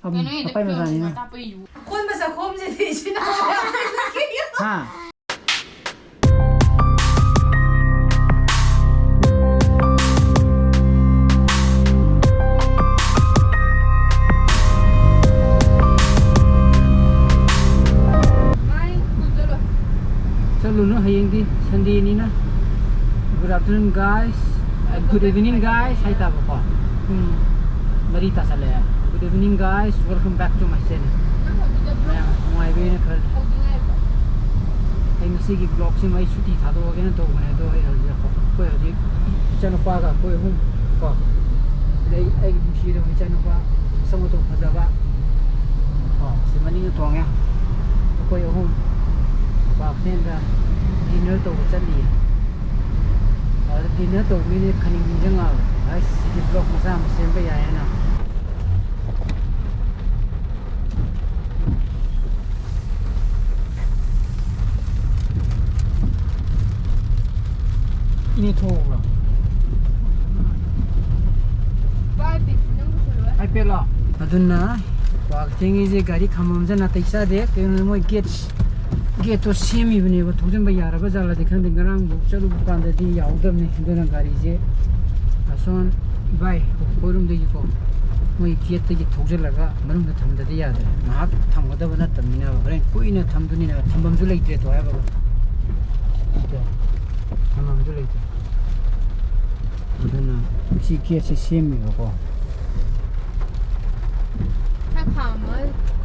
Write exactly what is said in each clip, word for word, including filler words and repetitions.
ꯀꯩꯅꯣ, ꯌꯦꯟꯗ ꯑꯄꯥꯏ ꯃꯆꯥꯅꯤꯅ꯫ ꯀꯥꯞꯄ ꯌꯨ꯫ ꯑꯀꯣꯟꯕ ꯆꯥꯛꯈꯣꯝꯁꯤꯗꯤ ꯁꯤꯅ꯫ ꯍꯥ? ꯆꯠꯂꯨꯅꯨ, ꯍꯌꯦꯡꯗꯤ Sundayꯅꯤꯅ꯫ Good afternoon, guys. Uh, good evening, guys. ꯍꯥꯏꯇꯥꯕꯀꯣ꯫ ꯄꯨꯡ ꯃꯔꯤ ꯇꯥꯁꯜꯂꯛꯑꯦ꯫ Good evening, guys. Welcome back to my channel. ꯃꯌꯥꯝ ꯅꯨꯡꯉꯥꯏꯕꯤꯅ ꯈꯜꯂꯤ꯫ ꯑꯩ ꯉꯁꯤꯒꯤ vlogꯁꯤꯃ ꯑꯩ ꯁꯨꯇꯤ ꯊꯥꯗꯣꯛꯑꯒꯦꯅ ꯇꯧꯕꯅꯦ, ꯑꯗꯣ ꯑꯩ ꯍꯧꯖꯤꯛ, ꯑꯩꯈꯣꯏ ꯍꯧꯖꯤꯛ ꯏꯆꯥꯅꯨꯄꯥꯒ ꯑꯩꯈꯣꯏ ꯑꯍꯨꯝ ꯀꯣ, ꯑꯗꯩ ꯑꯩꯒꯤ ꯅꯨꯡꯁꯤꯔꯕ ꯏꯆꯥꯅꯨꯄꯥ ꯃꯁꯛ ꯃꯇꯧ ꯐꯖꯕ ꯀꯣ, ꯁꯤ ꯃꯅꯤꯡꯗ ꯇꯣꯡꯉꯦ꯫ ꯑꯩꯈꯣꯏ ꯑꯍꯨꯝ ꯀ꯭ꯋꯥꯀꯩꯊꯦꯜꯗ dinner ꯇꯧꯕ ꯆꯠꯂꯤꯌꯦ꯫ ꯑꯗ dinner ꯇꯧꯕꯒꯤꯅꯦ ꯈꯅꯤꯡ ꯅꯤꯡꯁꯤꯡꯉꯛꯑꯕ꯫ ꯑꯁ, ꯁꯤꯗꯤ vlog ꯃꯆꯥ ꯑꯃ ꯁꯦꯝꯕ ꯌꯥꯏ ꯍꯥꯏꯅ꯫ ꯏꯅꯦ ꯊꯣꯛꯎꯕ꯭ꯔꯣ? ꯄꯥꯏ ꯄꯦ, ꯅꯪ ꯄꯨꯁꯜꯂꯣ꯫ iPadꯂꯣ? ꯑꯗꯨꯅ ꯀ꯭ꯋꯥꯀꯩꯊꯦꯜꯒꯤꯁꯦ ꯒꯥꯔꯤ ꯈꯥꯝꯕꯝꯁꯦ ꯅꯥꯇꯩ ꯆꯥꯗꯦ꯫ ꯀꯩꯒꯤꯅꯣꯗ ꯃꯣꯏ gate, gateꯇꯣ ꯁꯦꯝꯃꯤꯕꯅꯦꯕ, ꯊꯧꯖꯤꯟꯕ ꯌꯥꯔꯕ ꯖꯥꯠꯂꯗꯤ ꯈꯪꯗꯦ꯫ ꯉꯔꯥꯡꯐꯥꯎ ꯆꯠꯂꯨꯕ ꯀꯥꯟꯗꯗꯤ ꯌꯥꯍꯧꯗꯕꯅꯦ꯫ ꯑꯗꯨꯅ ꯒꯥꯔꯤꯁꯦ ꯑꯁꯣꯝ ꯏꯕꯥꯏ ꯑꯩꯈꯣꯏꯔꯣꯝꯗꯒꯤꯀꯣ, ꯃꯣꯏ gateꯇꯒꯤ ꯊꯧꯖꯤꯜꯂꯒ ꯃꯅꯨꯡꯗ ꯊꯝꯗꯗꯤ ꯌꯥꯗ꯭ꯔꯦ꯫ ꯉꯥꯏꯍꯥꯛ ꯊꯝꯒꯗꯕ ꯅꯠꯇꯕꯅꯤꯅ ꯍꯣꯔꯦꯟ ꯀꯨꯏꯅ ꯊꯝꯗꯣꯏꯅꯤꯅ ꯊꯝꯐꯝꯁꯨ ꯂꯩꯇ꯭ꯔꯦ ꯇꯣ ꯍꯥꯏꯕ꯫ ꯊꯝꯐꯝꯁꯨ ꯂꯩꯇ꯭ꯔꯦ꯫ ꯑꯗꯨꯅ ꯁꯤ gateꯁꯦ ꯁꯦꯝꯃꯤꯕꯀꯣ꯫ ꯈꯔ ꯈꯥꯝꯃ꯫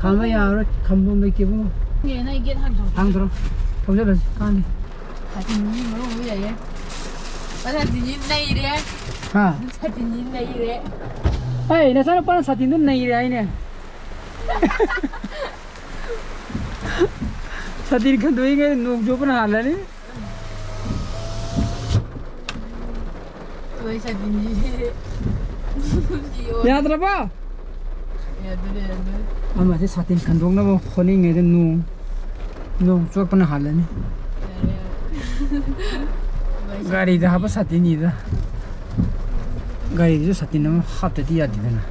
ꯈꯥꯝꯕ ꯌꯥꯔꯣꯏ, ꯈꯥꯝꯐꯝ ꯂꯩꯇꯦ ꯏꯕꯨꯡꯉꯣ꯫ ꯅꯦ, ꯅꯪ gate ꯍꯥꯡꯗꯣꯛꯑꯣ꯫ ꯍꯥꯡꯗ꯭ꯔꯣ? ꯊꯧꯖꯜꯂꯁꯤ, ꯀꯥꯟꯅꯤ꯫ ꯁꯥꯇꯤꯟꯁꯤ ꯃꯔꯨ ꯑꯃ ꯌꯥꯏꯌꯦ꯫ ꯑꯣ, ꯁꯥꯇꯤꯟꯁꯤ ꯅꯩꯔꯦ꯫ ꯍꯥ? ꯁꯥꯇꯤꯟꯁꯤ ꯅꯩꯔꯦ꯫ ꯑꯩ ꯅꯆꯥꯅꯨꯄꯥꯅ ꯁꯥꯇꯤꯟꯗꯨ ꯅꯩꯔꯦ ꯍꯥꯏꯅꯦ꯫ ꯁꯥꯇꯤꯟ ꯈꯟꯗꯣꯛꯏꯉꯩꯗ ꯅꯣꯡ ꯆꯣꯠꯄꯅ ꯍꯥꯜꯂꯅꯤ꯫ ꯍꯣꯏ, ꯁꯥꯇꯤꯟꯁꯤ꯫ ꯌꯥꯗ꯭ꯔꯕꯣ? ꯌꯥꯗ꯭ꯔꯦ, ꯌꯥꯗ꯭ꯔꯦ꯫ ꯑꯃꯁꯦ ꯁꯥꯇꯤꯟ ꯈꯟꯗꯣꯛꯅꯕ ꯍꯣꯠꯅꯔꯤꯉꯩꯗ ꯅꯣꯡ, ꯅꯣꯡ ꯆꯣꯠꯄꯅ ꯍꯥꯜꯂꯅꯤ꯫ ꯌꯥꯔꯦ, ꯌꯥꯔꯦ꯫ ꯒꯥꯔꯤꯗ ꯍꯥꯞꯄ ꯁꯥꯇꯤꯟꯅꯤꯗ꯫ ꯒꯥꯔꯤꯗꯁꯨ ꯁꯥꯇꯤꯟ ꯑꯃ ꯍꯥꯞꯇꯗꯤ ꯌꯥꯗꯦꯗꯅ꯫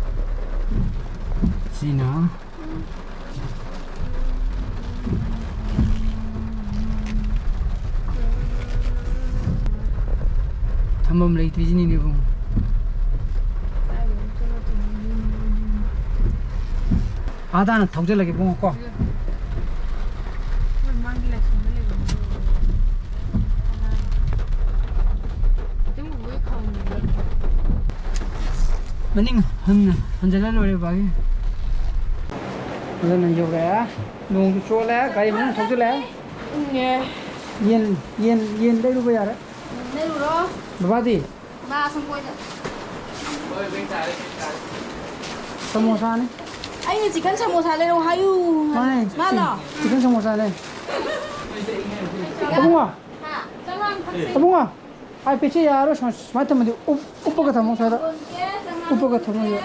ꯑꯩꯅ ꯊꯝꯐꯝ ꯂꯩꯇ꯭ꯔꯤꯁꯤꯅꯤꯅꯦ ꯏꯕꯨꯡ꯫ ꯑꯥ ꯇꯥꯅ ꯊꯧꯖꯤꯜꯂꯒꯦ ꯏꯕꯨꯡꯉꯣ ꯀꯣ꯫ ꯃꯅꯤꯡ ꯍꯟꯅ ꯍꯟꯖꯤꯜꯂ ꯂꯣꯏꯔꯦ ꯕꯥꯒꯤ꯫ ꯑꯗꯨꯅ ꯌꯧꯔꯛꯑꯦ꯫ ꯅꯣꯡꯁꯨ ꯆꯣꯠꯂꯦ, ꯒꯥꯔꯤ ꯃꯅꯨꯡ ꯊꯧꯖꯤꯜꯂꯛꯑꯦ꯫ ꯏꯪꯉꯦ꯫ ꯌꯦꯟ, ꯌꯦꯟ, ꯌꯦꯟ ꯂꯩꯔꯨꯕ ꯌꯥꯔꯦ꯫ ꯂꯩꯔꯨꯔꯣ꯫ ꯕꯕꯥꯗꯤ? ꯃꯥ ꯑꯁꯪ ꯀꯣꯏꯗ꯫ ꯁꯃꯣꯁꯥꯅꯤ꯫ ꯑꯩꯅ ꯆꯤꯛꯀꯟ ꯁꯃꯣꯁꯥ ꯂꯩꯔꯛꯑꯣ ꯍꯥꯏꯌꯨ꯫ ꯃꯥꯅꯦ, ꯃꯥꯅ? ꯆꯤꯛꯀꯟ ꯁꯃꯣꯁꯥꯅꯦ꯫ ꯑꯕꯨꯡꯉꯣ꯫ ꯍꯥ? ꯆꯉꯥꯡ ꯊꯛꯁꯦ꯫ ꯑꯕꯨꯡꯉꯣ꯫ ꯑꯥꯏ ꯄꯦꯗꯁꯦ ꯌꯥꯔꯣꯏ, ꯁꯨꯃꯥꯏ-, ꯁꯨꯃꯥꯏꯅ ꯊꯝꯃꯗꯤ ꯎꯞ-, ꯎꯞꯄꯒ ꯊꯝꯃꯣ ꯁ꯭ꯋꯥꯏꯗ꯫ ꯎꯞꯄꯒ ꯊꯝꯃꯣ꯫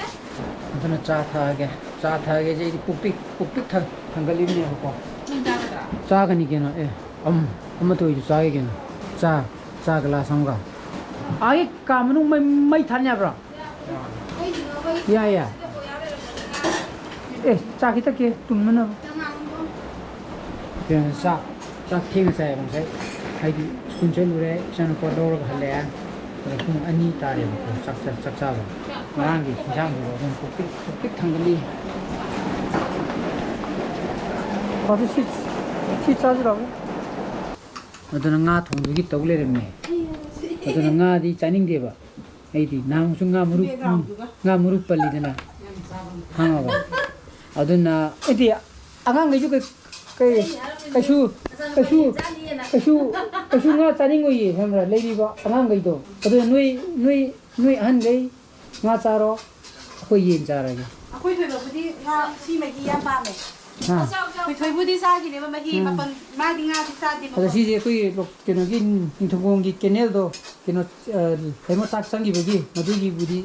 ꯑꯗꯨꯅ ꯆꯥ ꯊꯛꯑꯒꯦ꯫ ꯆꯥ ꯊꯛꯑꯒꯦꯁꯦ ꯑꯩꯗꯤ ꯄꯨꯛ ꯄꯤꯛ, ꯄꯨꯛ ꯄꯤꯛ ꯊꯟ-, ꯊꯟꯒꯠꯂꯤꯕꯅꯦꯕꯀꯣ꯫ ꯅꯪ ꯆꯥꯒꯗ꯭ꯔꯥ? ꯆꯥꯒꯅꯤ ꯀꯩꯅꯣ꯫ ꯑꯦ, ꯑꯝ-, ꯑꯃ ꯇꯣꯏꯁꯨ ꯆꯥꯒꯦ ꯀꯩꯅꯣ꯫ ꯆꯥ, ꯆꯥ ꯒ꯭ꯂꯥꯁ ꯑꯃꯒ꯫ ꯑꯥꯒꯤ ꯀꯥ ꯃꯅꯨꯡ ꯃꯩ, ꯃꯩ ꯊꯥꯟ ꯌꯥꯕ꯭ꯔꯣ? ꯌꯥꯏ, ꯌꯥꯏ꯫ ꯑꯦ, ꯆꯥ ꯈꯤꯇ ꯀꯦ, ꯇꯨꯝꯅꯅꯕ꯫ ꯀꯩꯅꯣ, ꯆꯥꯛ, ꯆꯥꯛ ꯊꯦꯡꯅ ꯆꯥꯏꯌꯦꯕ ꯉꯁꯥꯏ꯫ ꯍꯥꯏꯗꯤ ꯁ꯭ꯀꯨꯜ ꯆꯠꯂꯨꯔꯦ, ꯏꯆꯥꯅꯨꯄꯥ ꯂꯧꯔꯒ ꯍꯜꯂꯛꯑꯦ꯫ ꯑꯗ ꯄꯨꯡ ꯑꯅꯤ ꯇꯥꯔꯦꯕꯀꯣ, ꯆꯥꯛ ꯆꯥ-, ꯆꯥꯛ ꯆꯥꯕ꯫ ꯉꯔꯥꯡꯒꯤ ꯏꯟꯁꯥꯡꯗꯨꯒ ꯑꯗꯨꯝ ꯄꯨꯛ ꯄꯤꯛ, ꯄꯨꯛ ꯄꯤꯛ ꯊꯟꯒꯠꯂꯤ꯫ ꯁꯤ, ꯁꯤ ꯆꯥꯁꯤ ꯂꯥꯛꯑꯣ꯫ ꯑꯗꯨꯅ ꯉꯥ ꯊꯣꯡꯕꯒꯤ ꯇꯧ ꯂꯩꯔꯝꯃꯦ꯫ ꯑꯗꯨꯅ ꯉꯥꯗꯤ ꯆꯥꯅꯤꯡꯗꯦꯕ꯫ ꯑꯩꯗꯤ ꯅꯍꯥꯟꯃꯨꯛꯁꯨ ꯉꯥ ꯃꯔꯨ, ꯉꯥ ꯃꯔꯨ ꯄꯜꯂꯤꯗꯅ, ꯈꯪꯉꯕ? ꯑꯗꯨꯅ ꯑꯩꯗꯤ ꯑꯉꯥꯡꯈꯩꯁꯨ ꯀꯩ-, ꯀꯩ-, ꯀꯩꯁꯨ, ꯀꯩꯁꯨ, ꯀꯩꯁꯨ, ꯀꯩꯁꯨ ꯉꯥ ꯆꯥꯅꯤꯡꯉꯣꯏꯌꯦ, ꯈꯪꯕ꯭ꯔꯥ? ꯂꯩꯔꯤꯕ ꯑꯉꯥꯡꯈꯩꯗꯣ꯫ ꯑꯗꯨꯅ ꯅꯣꯏ, ꯅꯣꯏ, ꯅꯣꯏ ꯑꯍꯟꯈꯩ ꯉꯥ ꯆꯥꯔꯣ, ꯑꯩꯈꯣꯏ ꯌꯦꯟ ꯆꯥꯔꯒꯦ꯫ ꯑꯩꯈꯣꯏ ꯊꯣꯏꯕꯕꯨꯗꯤ ꯉꯥ ꯁꯤ ꯃꯍꯤ ꯌꯥꯝ ꯄꯥꯝꯃꯦ꯫ ꯍꯥ? ꯑꯩꯈꯣꯏ ꯊꯣꯏꯕꯨꯗꯤ ꯆꯥꯈꯤꯅꯦꯕ ꯃꯍꯤ, ꯎꯝ꯫ ꯃꯄꯪ, ꯃꯥꯗꯤ ꯉꯥꯗꯤ ꯆꯥꯗꯦꯕꯀꯣ꯫ ꯑꯗꯣ ꯁꯤꯁꯦ ꯑꯩꯈꯣꯏꯒꯤ ꯂꯣ-, ꯀꯩꯅꯣꯒꯤ ꯅꯤꯡꯊꯧꯈꯣꯡꯒꯤ ꯀꯦꯅꯦꯜꯗꯣ, ꯀꯩꯅꯣ, ꯑ, ꯍꯩꯃꯣꯠ ꯆꯥꯛ ꯆꯪꯈꯤꯕꯒꯤ ꯃꯗꯨꯒꯤꯕꯨꯗꯤ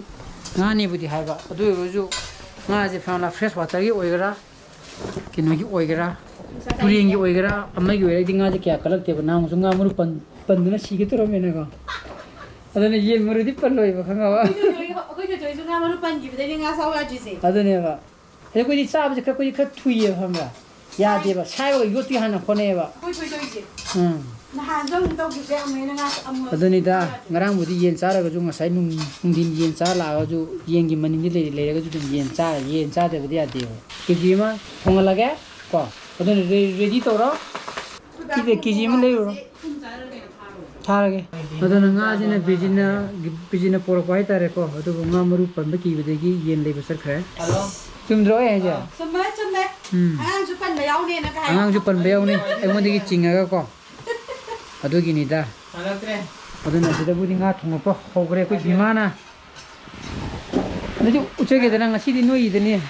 ꯉꯥꯅꯦꯕꯨꯗꯤ ꯍꯥꯏꯕ꯫ ꯑꯗꯨ ꯑꯣꯏꯔꯒꯁꯨ ꯉꯥꯁꯦ ꯐꯅ fresh waterꯒꯤ ꯑꯣꯏꯒꯦꯔꯥ, ꯀꯩꯅꯣꯒꯤ ꯑꯣꯏꯒꯦꯔꯥ, ꯇꯨꯔꯦꯟꯒꯤ ꯑꯣꯏꯒꯦꯔꯥ, ꯑꯃꯒꯤ ꯑꯣꯏꯒꯦꯔꯥ, ꯑꯩꯗꯤ ꯉꯥꯁꯦ ꯀꯌꯥ ꯀꯜꯂꯛꯇꯦꯕ꯫ ꯅꯍꯥꯟꯃꯨꯛꯁꯨ ꯉꯥ ꯃꯔꯨ ꯄꯟ-, ꯄꯟꯗꯨꯅ ꯁꯤꯒꯦ ꯇꯧꯔꯝꯃꯦꯅꯀꯣ꯫ ꯑꯗꯨꯅ ꯌꯦꯟ ꯃꯔꯨꯗꯤ ꯄꯜꯂꯣꯏꯕ, ꯈꯪꯉꯕ? ꯑꯩꯈꯣꯏ ꯊꯣꯏ-, ꯑꯩꯈꯣꯏ ꯊꯣꯏꯊꯣꯏꯁꯨ ꯉꯥ ꯃꯔꯨ ꯄꯟꯈꯤꯕꯗꯩꯅꯦ ꯉꯥ ꯆꯥꯎ ꯌꯥꯗ꯭ꯔꯤꯁꯦ꯫ ꯑꯗꯨꯅꯦꯕ꯫ ꯑꯗ ꯑꯩꯈꯣꯏꯗꯤ ꯆꯥꯕꯁꯦ ꯈꯔ, ꯑꯩꯈꯣꯏꯗꯤ ꯈꯔ ꯊꯨꯏꯌꯦꯕ, ꯈꯪꯕ꯭ꯔꯥ? ꯌꯥꯗꯦꯕ, ꯁꯥꯏꯕꯒ ꯌꯣꯠꯇꯤ ꯍꯥꯟꯅ ꯍꯣꯠꯅꯩꯌꯦꯕ꯫ ꯑꯩꯈꯣꯏ ꯊꯣꯏ ꯇꯧꯔꯤꯁꯦ꯫ ꯎꯝ꯫ ꯅꯍꯥꯟꯁꯨ ꯑꯃꯨꯛ ꯇꯧꯈꯤꯕꯗꯩ ꯑꯃꯨꯛ ꯍꯦꯟꯅ ꯉꯥ ꯑꯃꯨꯛ ꯑꯗꯨꯅꯤꯗ, ꯌꯥꯗꯦ꯫ ꯉꯔꯥꯡꯕꯨꯗꯤ ꯌꯦꯟ ꯆꯥꯔꯒꯁꯨ, ꯉꯁꯥꯏ ꯅꯨꯡ-, ꯅꯨꯡꯊꯤꯟ ꯌꯦꯟ ꯆꯥ ꯂꯥꯛꯑꯒꯁꯨ, ꯌꯦꯟꯒꯤ ꯃꯅꯤꯟꯗꯤ ꯂꯩ-, ꯂꯩꯔꯒꯁꯨ ꯑꯗꯨꯝ ꯌꯦꯟ ꯆꯥ-, ꯌꯦꯟ ꯆꯥꯗꯕꯗꯤ ꯌꯥꯗꯦꯕ꯫ ꯀꯦ ꯖꯤ ꯑꯃ ꯊꯣꯡꯍꯜꯂꯒꯦ ꯀꯣ꯫ ꯑꯗꯨꯅ ꯔꯦ-, ꯔꯦꯗꯤ ꯇꯧꯔꯣ꯫ ꯁꯤꯗ ꯀꯦ ꯖꯤ ꯑꯃ ꯂꯩꯔꯨꯔꯣ꯫ ꯊꯥꯔꯒꯦ꯫ ꯑꯗꯨꯅ ꯉꯥꯁꯤꯅ ꯕꯤꯖꯤꯅ, ꯕꯤꯖꯤꯅ ꯄꯣꯔꯛꯄ ꯍꯥꯏꯇꯥꯔꯦꯀꯣ꯫ ꯑꯗꯨꯕꯨ ꯉꯥ ꯃꯔꯨ ꯄꯟꯕ ꯀꯤꯕꯗꯒꯤ ꯌꯦꯟ ꯂꯩꯕ ꯆꯠꯈ꯭ꯔꯦ꯫ ꯍꯜꯂꯣ꯫ ꯆꯨꯝꯗ꯭ꯔꯣ ꯑꯩ ꯍꯥꯏꯁꯦ? ꯆꯨꯝꯃꯦ, ꯆꯨꯝꯃꯦ꯫ ꯎꯝ꯫ ꯑꯉꯥꯡꯁꯨ ꯄꯟꯕ ꯌꯥꯎꯅꯦꯅ ꯀꯥꯏ꯫ ꯑꯉꯥꯡꯁꯨ ꯄꯟꯕ ꯌꯥꯎꯅꯤ, ꯑꯩꯉꯣꯟꯗꯒꯤ ꯆꯤꯡꯉꯒꯀꯣ꯫ ꯑꯗꯨꯒꯤꯅꯤꯗ꯫ ꯍꯜꯂꯛꯇ꯭ꯔꯦ꯫ ꯑꯗꯨꯅ ꯁꯤꯗꯕꯨꯗꯤ ꯉꯥ ꯊꯣꯡꯉꯛꯄ ꯍꯧꯈ꯭ꯔꯦ ꯑꯩꯈꯣꯏ ꯏꯃꯥꯅ꯫ ꯑꯗꯨꯗꯤ ꯎꯠꯆꯒꯦꯗꯅ, ꯉꯁꯤꯗꯤ ꯅꯣꯏꯒꯤꯗꯅꯦ꯫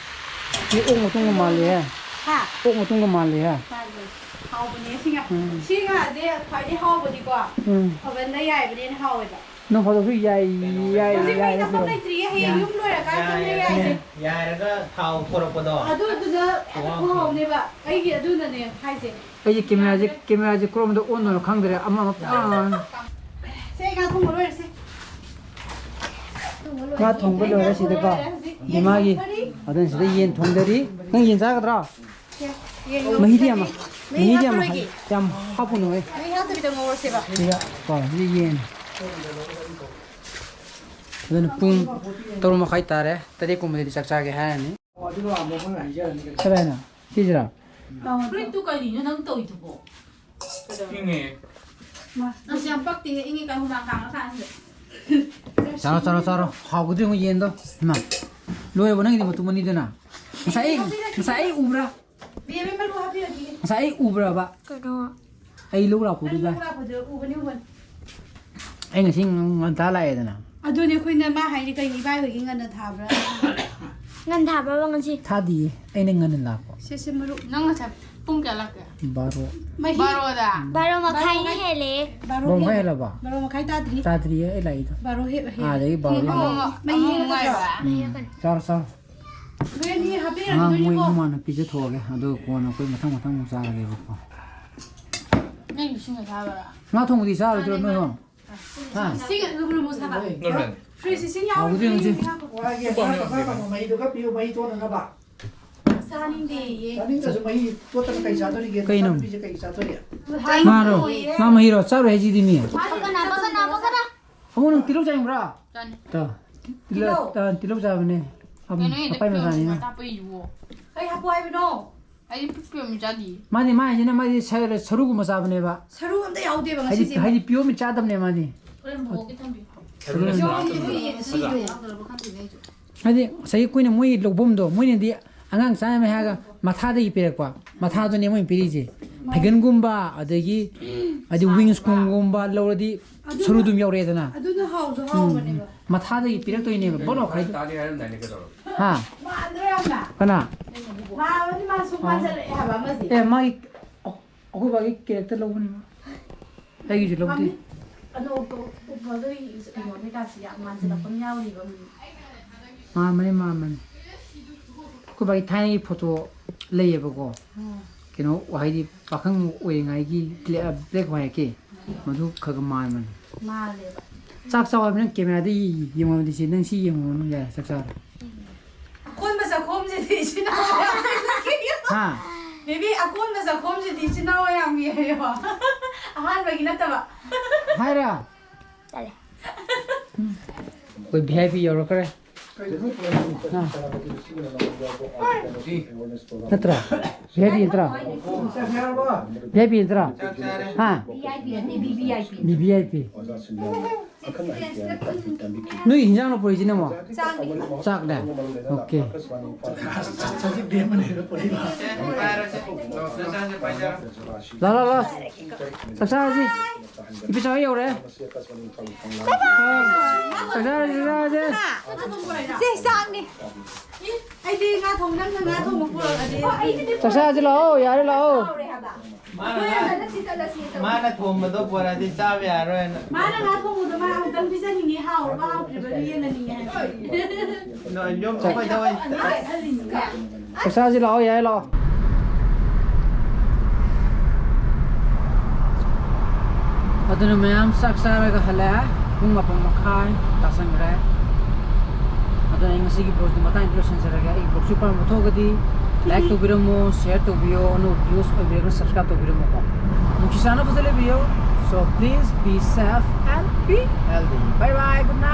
ꯁꯤ ꯑꯣꯛ ꯃꯇꯨꯝꯒ ꯃꯥꯜꯂꯤꯍꯦ꯫ ꯍꯥ? ꯑꯣꯛ ꯃꯇꯨꯝꯒ ꯃꯥꯜꯂꯤꯍꯦ꯫ ꯃꯥꯜꯂꯦ꯫ ꯍꯥꯎꯕꯅꯦ ꯁꯤ ꯉꯥ-, ꯎꯝ꯫ ꯁꯤ ꯉꯥꯁꯦ ꯈ꯭ꯋꯥꯏꯗꯩ ꯍꯥꯎꯕꯗꯤꯀꯣ, ꯎꯝ꯫ Oven ꯗ ꯌꯥꯏꯕꯅ ꯍꯦꯟꯅ ꯍꯥꯎꯋꯦꯕ꯫ ꯅꯣꯡ ꯐꯥꯗꯣꯛꯁꯨ ꯌꯥꯏ-, ꯀꯩꯅꯣ ꯌꯥꯏ-, ꯍꯧꯖꯤꯛ ꯃꯩ ꯌꯥꯏꯔꯒ ꯅꯐꯝ ꯄꯤꯔꯛꯑꯣ꯫ ꯂꯩꯇ꯭ꯔꯤꯌꯦ, ꯍꯌꯦꯡ ꯌꯥ-, ꯌꯨꯝ ꯂꯣꯏꯔꯀꯥꯟꯗ ꯆꯪꯉ ꯌꯥꯏꯔꯒꯅꯦ, ꯌꯥꯏꯁꯦ꯫ ꯌꯥꯏꯔꯒ ꯊꯥꯎ ꯊꯣꯔꯛꯄꯗꯣ꯫ ꯑꯗꯨ, ꯑꯗꯨꯅ ꯈꯨꯍꯥꯎ ꯑꯃꯅꯤ꯫ ꯈꯨꯍꯥꯎꯅꯦꯕ꯫ ꯑꯩꯒꯤ ꯑꯗꯨꯅꯅꯦ ꯍꯥꯏꯁꯦ꯫ ꯑꯩꯁꯦ ꯀꯦꯃꯦꯔꯥꯁꯦ, ꯀꯦꯃꯦꯔꯥꯁꯦ ꯀꯔꯣꯝꯗ ꯑꯣꯟꯗꯣꯏꯅꯣ ꯈꯪꯗ꯭ꯔꯦ꯫ ꯑꯃ, ꯑꯃ, ꯑꯥ꯫ ꯁꯦ, ꯉꯥ ꯊꯣꯡꯕ ꯂꯣꯏꯔꯁꯦ꯫ ꯉꯥ ꯊꯣꯡꯕ ꯂꯣꯏꯔꯦ ꯁꯤꯗꯀꯣ꯫ ꯂꯣꯏꯔꯦ ꯍꯧꯖꯤꯛ꯫ ꯌꯦꯟ ꯏꯃꯥꯒꯤ꯫ ꯊꯣꯡꯗꯔꯤ꯫ ꯑꯗꯨꯅ ꯁꯤꯗ ꯌꯦꯟ ꯊꯣꯡꯗꯔꯤ꯫ ꯅꯪ ꯌꯦꯟ ꯆꯥꯒꯗ꯭ꯔꯣ? ꯁꯦ, ꯌꯦꯟ ꯃꯍꯤꯗꯤ ꯌꯥꯝ, ꯉꯧꯗꯔꯤ꯫ ꯃꯍꯤ ꯃꯍꯤꯗꯤ ꯌꯥꯝ ꯍꯥꯞꯄꯔꯣꯏꯒꯦ꯫ ꯍꯥꯏ-, ꯌꯥꯝ ꯍꯥꯞꯄꯨꯅꯣꯍꯦ꯫ ꯃꯍꯤ ꯍꯥꯞꯇꯕꯤꯗ ꯉꯧꯔꯁꯦꯕ꯫ ꯁꯤꯗ ꯀꯣ, ꯁꯤꯗ ꯌꯦꯟ꯫ ꯑꯗꯨꯅ ꯄꯨꯡ ꯇꯔꯨꯛ ꯃꯈꯥꯏ ꯇꯥꯔꯦ꯫ ꯇꯔꯦꯠ ꯀꯨꯝꯕꯗꯗꯤ ꯆꯥꯛ ꯆꯥꯒꯦ ꯍꯥꯏꯔꯅꯤ꯫ ꯀꯗꯥꯏꯅꯣ? ꯁꯤꯁꯤꯔꯥ? ꯐꯨꯔꯤꯠꯇꯨ ꯀꯔꯤꯅꯣ ꯅꯪ ꯇꯧꯔꯤꯗꯨꯕꯣ? ꯏꯪꯉꯦ꯫ ꯃꯥ, ꯑꯁ, ꯌꯥꯝ ꯄꯛꯇꯦꯍꯦ, ꯏꯪꯉꯦ ꯀꯥꯏ ꯍꯨꯃꯥꯡ ꯀꯥꯡꯉ ꯀꯥꯟꯁꯤꯗ꯫ ꯆꯥꯔꯣ, ꯆꯥꯔꯣ, ꯆꯥꯔꯣ꯫ ꯍꯥꯎꯒꯗ꯭ꯔ ꯌꯦꯡꯉꯨ ꯌꯦꯟꯗꯣ꯫ ꯏꯃꯥ, ꯂꯣꯏꯔꯕꯣ ꯅꯪꯒꯤꯗꯤ ꯃꯇꯨꯝ ꯑꯅꯤꯗꯨꯅ? ꯉꯁꯥꯏ ꯑꯩ, ꯉꯁꯥꯏ ꯑꯩ ꯎꯕ꯭ꯔꯥ? ꯕꯦꯝꯃ ꯃꯔꯨ ꯍꯥꯞꯄꯤꯔꯒꯦ꯫ ꯉꯁꯥꯏ ꯑꯩ ꯎꯕ꯭ꯔꯕ? ꯀꯩꯅꯣ? ꯑꯩ ꯂꯧ ꯂꯥꯛꯄꯗꯨꯗ꯫ ꯅꯪ ꯂꯧ ꯂꯥꯛꯄꯗꯨꯗ ꯎꯕꯅꯤ, ꯎꯕꯅꯤ꯫ ꯑꯩ ꯉꯁꯤ ꯉꯟꯇꯥ ꯂꯥꯛꯑꯦꯗꯅ꯫ ꯑꯗꯨꯅꯦ ꯑꯩꯈꯣꯏꯅ ꯃꯥ ꯍꯥꯏꯗꯤ ꯀꯩꯅꯣ ꯏꯕꯥꯏ ꯍꯣꯏꯒꯤ ꯉꯟꯅ ꯊꯥꯕ꯭ꯔꯥ? ꯉꯟ ꯊꯥꯕ꯭ꯔꯕ ꯉꯁꯤ? ꯊꯥꯗꯤꯌꯦ, ꯑꯩꯅ ꯉꯟꯅ ꯂꯥꯛꯄ꯫ ꯁꯦ, ꯁꯦ, ꯃꯔꯨꯞ꯫ ꯅꯪ ꯉꯁꯥꯏ ꯄꯨꯡ ꯀꯌꯥ ꯂꯥꯛꯀꯦ? ꯕꯥꯔꯣ꯫ ꯃꯍꯤ꯫ ꯕꯥꯔꯣꯗ? ꯕꯥꯔꯣ ꯃꯈꯥꯏꯅ ꯕꯥꯔꯣ ꯃꯈꯥꯏ꯫ ꯍꯦꯜꯂꯦ꯫ ꯕꯥꯔꯣ ꯕꯥꯔꯣ ꯃꯈꯥꯏ ꯍꯦꯜꯂꯦ꯫ ꯍꯦꯜꯂꯕ? ꯕꯥꯔꯣ ꯃꯈꯥꯏ ꯇꯥꯗ꯭ꯔꯤ꯫ ꯇꯥꯗ꯭ꯔꯤꯌꯦ, ꯑꯩ ꯂꯥꯛꯏꯗꯣ꯫ ꯕꯥꯔꯣ ꯍꯦ-, ꯍꯦꯜꯂꯦ꯫ ꯑꯥꯗꯒꯤ ꯕꯥꯔꯣ ꯍꯦꯜꯂꯦ꯫ ꯑꯃꯨꯛ ꯃꯍꯤ ꯑꯃꯨꯛ ꯍꯦꯜꯂꯛꯀꯗ꯭ꯔꯣ? ꯉꯥꯏꯕ꯫ ꯃꯍꯤ ꯎꯝ꯫ ꯍꯦꯜꯂꯛꯀꯅꯤ꯫ ꯆꯥꯔꯣ, ꯆꯥꯔꯣ꯫ ꯅꯣꯏ ꯑꯅꯤ ꯍꯥꯞꯄꯤꯔꯅꯤ, ꯑꯉꯥꯡ ꯃꯣꯏ ꯅꯣꯏꯅꯤꯀꯣ꯫ ꯏꯃꯥꯅ ꯄꯤꯖꯊꯣꯛꯑꯒꯦ, ꯑꯗꯨꯒ ꯀꯣꯟꯅ ꯑꯩꯈꯣꯏ ꯃꯊꯪ ꯃꯊꯪ ꯑꯃꯨꯛ ꯆꯥꯔꯒꯦꯕꯀꯣ꯫ ꯅꯪ ꯏꯁꯤꯡ ꯑꯁꯥꯕꯔꯥ? ꯉꯥ ꯊꯣꯡꯕꯗꯤ ꯆꯥꯔꯣꯏꯗ꯭ꯔꯣ ꯃꯥꯅꯦ, ꯅꯣꯏ ꯃꯥꯅꯦ꯫ ꯍꯣ? ꯍꯥ? ꯁꯤꯒ ꯂꯨꯝꯕꯨ ꯂꯨꯝꯕꯨ ꯁꯥꯕ꯫ ꯂꯣꯏꯔꯦ꯫ ꯐ꯭ꯔꯤꯖ ꯏꯁꯤꯡ ꯌꯥꯎꯕ ꯍꯥꯎꯕꯗꯤ ꯌꯦꯡꯉꯨꯁꯤ꯫ ꯍꯥꯞꯄꯣ꯫ ꯋꯥꯒꯤ ꯑꯃ ꯄꯥꯛꯄ ꯑꯃ ꯃꯍꯤꯗꯣ ꯈꯔ ꯄꯤꯌꯨ, ꯃꯍꯤ ꯇꯣꯠꯅꯅꯕ꯫ ꯆꯥꯅꯤꯡꯗꯦꯌꯦ꯫ ꯆꯥꯅꯤꯡꯗ꯭ꯔꯁꯨ ꯃꯍꯤ ꯇꯣꯠꯇꯅ ꯀꯩ ꯆꯥꯗꯣꯔꯤꯒꯦ? ꯀꯩꯅꯣ? ꯅꯆꯥꯅꯨꯄꯤꯁꯦ ꯀꯩ ꯆꯥꯗꯣꯔꯤ? ꯃꯥꯔꯣ? ꯃꯥ ꯃꯍꯤꯔꯣ? ꯆꯥꯔꯣꯏ ꯍꯥꯏꯁꯤꯗꯤ ꯃꯤ꯫ ꯄꯀꯅꯥ, ꯄꯀꯅꯥ, ꯄꯀꯅꯥ꯫ ꯑꯃꯨꯛ ꯅꯪ ꯇꯤꯜꯍꯧ ꯆꯥꯅꯤꯡꯕ꯭ꯔꯥ? ꯆꯥꯅꯤꯡ꯫ ꯇꯥ, ꯇꯤꯜꯍꯧ꯫ ꯇꯤꯜꯍꯧ꯫ ꯇꯥ, ꯇꯤꯜꯍꯧ ꯆꯥꯕꯅꯦ꯫ ꯑꯝ, ꯀꯩꯅꯣ? ꯑꯩꯅ ꯑꯄꯥꯏ ꯇꯤꯜꯍꯧ ꯃꯆꯥꯅꯤꯅ꯫ ꯃꯆꯥ ꯍꯥꯞꯄ ꯏꯕꯣ꯫ ꯀꯩ ꯍꯥꯞꯄꯣ ꯍꯥꯏꯕꯅꯣ? ꯑꯩꯗꯤ ꯄꯤꯛꯄ ꯑꯃ ꯆꯥꯗꯤꯌꯦ꯫ ꯃꯥꯗꯤ, ꯃꯥ ꯍꯥꯏꯁꯤꯅ ꯃꯥꯗꯤ ꯁ-, ꯁꯔꯨꯒꯨꯝꯕ ꯆꯥꯕꯅꯦꯕ꯫ ꯁꯔꯨ ꯑꯝꯇ ꯌꯥꯎꯗꯦꯕ ꯍꯥꯏꯗꯤ, ꯉꯁꯤꯁꯦ꯫ ꯍꯥꯏꯗꯤ pure meat ꯆꯥꯗꯕꯅꯦ ꯃꯥꯗꯤ꯫ ꯍꯣꯔꯦꯟ ꯕꯣꯛꯀꯤ ꯊꯝꯕꯤꯌꯨ꯫ ꯁꯔꯨ ꯌꯥꯎꯗꯦ, ꯌꯥꯎꯗꯦ, ꯉꯁꯤꯁꯨ꯫ ꯌꯥꯎꯗꯕ ꯈꯪꯗꯦꯅꯦ ꯑꯩꯁꯨ꯫ ꯍꯥꯏꯗꯤ ꯉꯁꯥꯏꯒꯤ ꯑꯩꯈꯣꯏꯅ ꯃꯣꯏ ꯂꯧꯐꯝꯗꯣ, ꯃꯣꯏꯅꯗꯤ ꯑꯉꯥꯡ ꯆꯥꯅꯕ ꯍꯥꯏꯔꯒ ꯃꯊꯥꯗꯒꯤ ꯄꯤꯔꯛꯄ, ꯃꯊꯥꯗꯨꯅꯦ ꯃꯣꯏꯅ ꯄꯤꯔꯤꯁꯦ꯫ ꯐꯩꯒꯟꯒꯨꯝꯕ, ꯑꯗꯒꯤ ꯍꯥꯏꯗꯤ wings ꯀꯨꯝꯕ ꯂꯧꯔꯗꯤ ꯑꯗꯨꯅ, ꯁꯔꯨ ꯑꯗꯨꯝ ꯌꯧꯔꯛꯑꯦꯗꯅ꯫ ꯑꯗꯨꯅ ꯍꯥꯎꯁꯨ ꯎꯝ, ꯍꯥꯎꯕꯅꯦꯕ꯫ ꯃꯊꯥꯗꯒꯤ ꯄꯤꯔꯛꯇꯣꯏꯅꯦꯕ, ꯕꯣꯠ ꯂꯥꯎ ꯈꯥꯏꯗꯣ-, ꯇꯥꯗꯤ ꯍꯥꯏꯔꯝꯗꯥꯏꯅꯦ ꯀꯩꯗꯧꯔꯕ? ꯍꯥ? ꯃꯥꯟꯗ꯭ꯔꯣ ꯌꯥꯝꯅ? ꯀꯅꯥ? ꯃꯥꯟꯕꯅꯤ, ꯃꯥ ꯁꯨꯝ ꯑꯣ꯫ ꯃꯥꯟꯁꯤꯜꯂꯛꯑꯦ ꯍꯥꯏꯕ ꯑꯃꯁꯦ꯫ ꯑꯦ, ꯃꯥꯒꯤ, ꯑꯣ, ꯑꯩꯈꯣꯏ ꯕꯥꯒꯤ character ꯂꯧꯕꯅꯦ ꯃꯥ꯫ ꯑꯩꯒꯤꯁꯨ ꯂꯧꯗꯦ꯫ ꯃꯃꯤꯠ ꯑꯅꯣꯛꯇꯣ ꯎꯞꯄꯗꯣ ꯀꯩꯅꯣ ꯀꯩꯀꯥꯁꯤ ꯌꯥꯝ ꯃꯥꯟꯁꯤꯜꯂꯛꯄ ꯑꯃ ꯌꯥꯎꯔꯤꯕ ꯃꯤ꯫ ꯃꯥꯟꯕꯅꯦ, ꯃꯥꯟꯕꯅꯦ꯫ ꯑꯩꯈꯣꯏ ꯕꯥꯒꯤ ꯊꯥꯏꯅꯒꯤ photo ꯂꯩꯌꯦꯕꯀꯣ꯫ ꯎꯝ꯫ ꯀꯩꯅꯣ, ꯍꯥꯏꯗꯤ ꯄꯥꯈꯪ ꯑꯣꯏꯔꯤꯉꯩꯒꯤ ꯕ꯭ꯂꯦ-, black white ꯀꯤ꯫ ꯃꯗꯨ ꯈꯔ ꯈꯔ ꯃꯥꯟꯕꯅꯦ꯫ ꯃꯥꯜꯂꯦꯕ꯫ ꯆꯥꯛ ꯆꯥꯎ ꯍꯥꯏꯕ ꯅꯪ camera ꯗ ꯌꯦꯡꯉꯣ ꯍꯥꯏꯕꯗꯤ ꯁꯤ, ꯅꯪ ꯁꯤ ꯌꯦꯡꯉꯨꯔꯅꯨ, ꯌꯥꯔꯦ, ꯆꯥꯛ ꯆꯥꯔꯣ꯫ ꯑꯀꯣꯟꯕ ꯆꯥꯛꯈꯣꯝꯁꯤꯗꯤ ꯏꯆꯤꯟ ꯏꯅꯥꯎ ꯌꯥꯝꯃꯤ꯫ ꯍꯥ? ꯕꯦꯕꯤ, ꯑꯀꯣꯟꯕ ꯆꯥꯛꯈꯣꯝꯁꯤꯗꯤ ꯏꯆꯤꯟ ꯏꯅꯥꯎ ꯌꯥꯝꯃꯤ ꯍꯥꯏꯌꯣ꯫ ꯑꯍꯥꯟꯕꯒꯤ ꯅꯠꯇꯕ꯫ ꯍꯥꯏꯔ? ꯇꯜꯂꯦ꯫ ꯑꯩꯈꯣꯏ V I P ꯌꯧꯔꯛꯈ꯭ꯔꯦ꯫ ꯑꯥ꯫ ꯅꯠꯇ꯭ꯔꯥ? V I P ꯅꯠꯇ꯭ꯔꯥ? V I P ꯅꯠꯇ꯭ꯔꯥ? ꯍꯥ? V I P ꯅꯠꯇꯦ, V V I P꯫ V V I P꯫ ꯅꯣꯏ ꯍꯤꯟꯖꯥꯡ ꯂꯣ ꯄꯨꯔꯛꯏꯁꯤꯅ ꯑꯃꯨꯛ? ꯆꯥꯛꯅꯦ꯫ OK꯫ ꯂꯥ, ꯂꯥ, ꯂꯥ꯫ ꯆꯥꯛ ꯆꯥꯔꯁꯤ꯫ ꯏꯄꯤꯆꯥ ꯍꯣꯏ ꯌꯧꯔꯦ꯫ ꯆꯥꯛ ꯆꯥꯔꯁꯤ, ꯆꯥꯛ ꯆꯥꯔꯁꯤ꯫ ꯁꯤ ꯆꯥꯛꯅꯤ꯫ ꯑꯩꯗꯤ ꯉꯥ ꯊꯣꯡ-, ꯅꯪꯅ ꯉꯥ ꯊꯣꯡꯕ ꯄꯨꯔꯛꯑꯗꯤ꯫ ꯆꯥꯛ ꯆꯥꯔꯁꯤ ꯂꯥꯛꯑꯣ, ꯌꯥꯔꯦ ꯂꯥꯛꯑꯣ꯫ ꯃꯥꯅ ꯉꯥ-, ꯃꯥꯅ ꯊꯣꯡꯕꯗꯣ ꯄꯨꯔꯛꯑꯗꯤ ꯆꯥꯕ ꯌꯥꯔꯣꯏꯅ꯫ ꯃꯥꯅ ꯉꯥ ꯊꯣꯡꯕꯗꯣ ꯃꯥ ꯑꯃꯨꯛꯇꯪ ꯄꯤꯖꯅꯤꯡꯉꯤ, ꯍꯥꯎꯔꯕ ꯍꯥꯎꯇ꯭ꯔꯤꯕꯗꯨ ꯌꯦꯡꯍꯟꯅꯤꯡꯉꯤ ꯍꯥꯏꯕ꯫ ꯅꯣꯏ ꯌꯨꯝ ꯑꯩꯈꯣꯏꯗ ꯑꯣꯏ-, ꯆꯥꯛ ꯆꯥꯁꯤ ꯂꯥꯛꯑꯣ, ꯌꯥꯏ ꯂꯥꯛꯑꯣ꯫ ꯑꯗꯨꯅ ꯃꯌꯥꯝ ꯆꯥꯛ ꯆꯥꯔꯒ ꯍꯜꯂꯛꯑꯦ꯫ ꯄꯨꯡ ꯃꯥꯄꯟ ꯃꯈꯥꯏ ꯇꯥꯁꯟꯈ꯭ꯔꯦ꯫ ꯑꯗꯨꯅ ꯑꯩ ꯉꯁꯤꯒꯤ vlog ꯇꯨ ꯃꯇꯥꯡ ꯂꯣꯏꯁꯤꯟꯖꯔꯒꯦ꯫ ꯑꯩꯒꯤ vlog ꯁꯨ ꯄꯥꯝꯕ ꯊꯣꯛꯑꯒꯗꯤ Like ꯇꯧꯕꯤꯔꯝꯃꯣ, share ꯇꯧꯕꯤꯌꯣ, ꯑꯅꯧꯕ viewers ꯑꯣꯏꯕꯤꯔꯒꯅ subscribe ꯇꯧꯕꯤꯔꯝꯃꯣꯀꯣ. ꯅꯨꯡꯁꯤ ꯆꯥꯟꯅꯕ ꯐꯖꯅ ꯂꯩꯕꯤꯌꯣ. So please be safe and be healthy. Bye bye, good night.